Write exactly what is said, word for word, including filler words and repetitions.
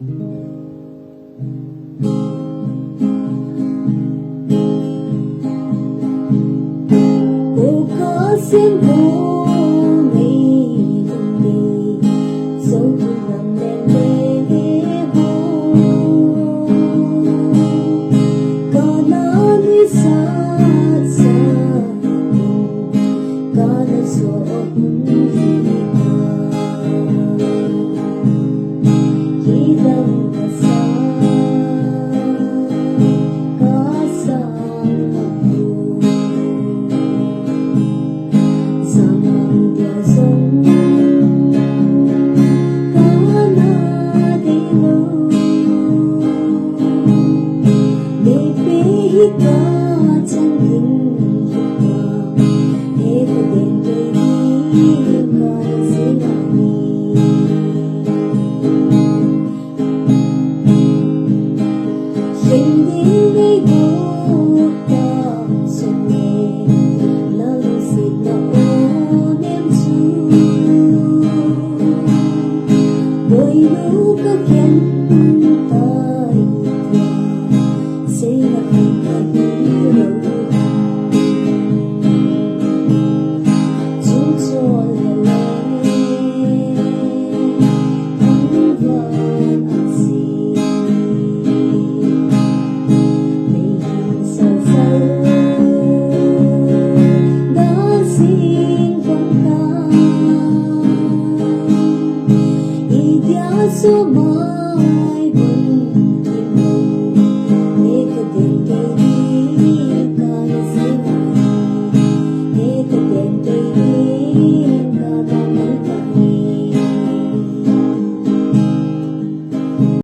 Ko ka sem ko mei lum ni, so tu lam le le le ho. Ka na ni sa sa, ka na so o ni a. Ki dang ka sa, ka sa. So my